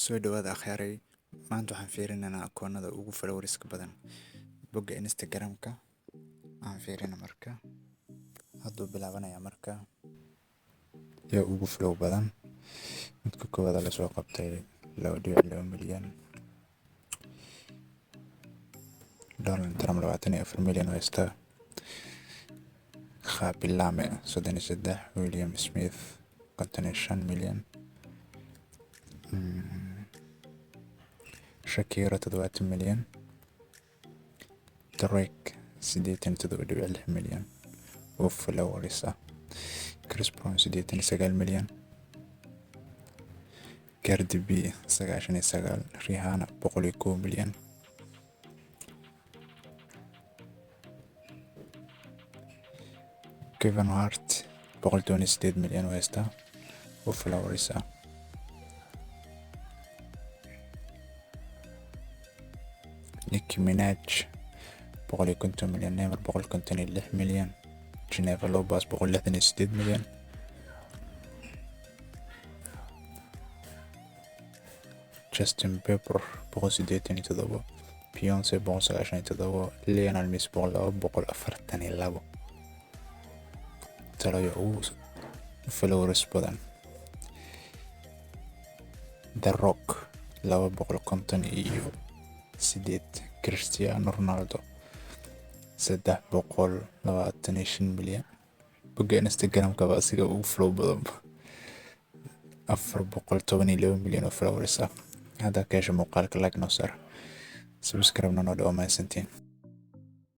Soo dhawaada akhyaaray. Maanta waxaan fiirinaynaa akoonada ugu followers-ka badan bogga Instagram-ka. Aan fiirina marka. Hadduu bilaabanaya marka. Yaa ugu follow badan. Midka koowaad la soo qabtay 2.2 milyan. Donald Trump 24 milyan oo haysta. Khaby Lame 33, William Smith 55 milyan. Shakira 70 milyan. Drake 87.6 milyan oo followers ah. Chris Brown 89 milyan. Cardi B 99, Rihanna 101 milyan. Kevin Hart 118 milyan oo haysta oo followers ah. Nicki Minaj 150 milyan, Neymar 156 milyan, Jennifer Lopez 168 milyan. Justin Bieber 187, Beyonce 197, Lionel Messi 242. Talayo ugu followers badan. The Rock 258, Cristiano Ronaldo 325 milyan. Bogga Instagram-ka ba asiga ugu follow badan, 412 milyan oo followers ah. Haddaa ka hesho muuqaalka, like noo saar, subscribe-na noo dhawo. Mahadsantiin.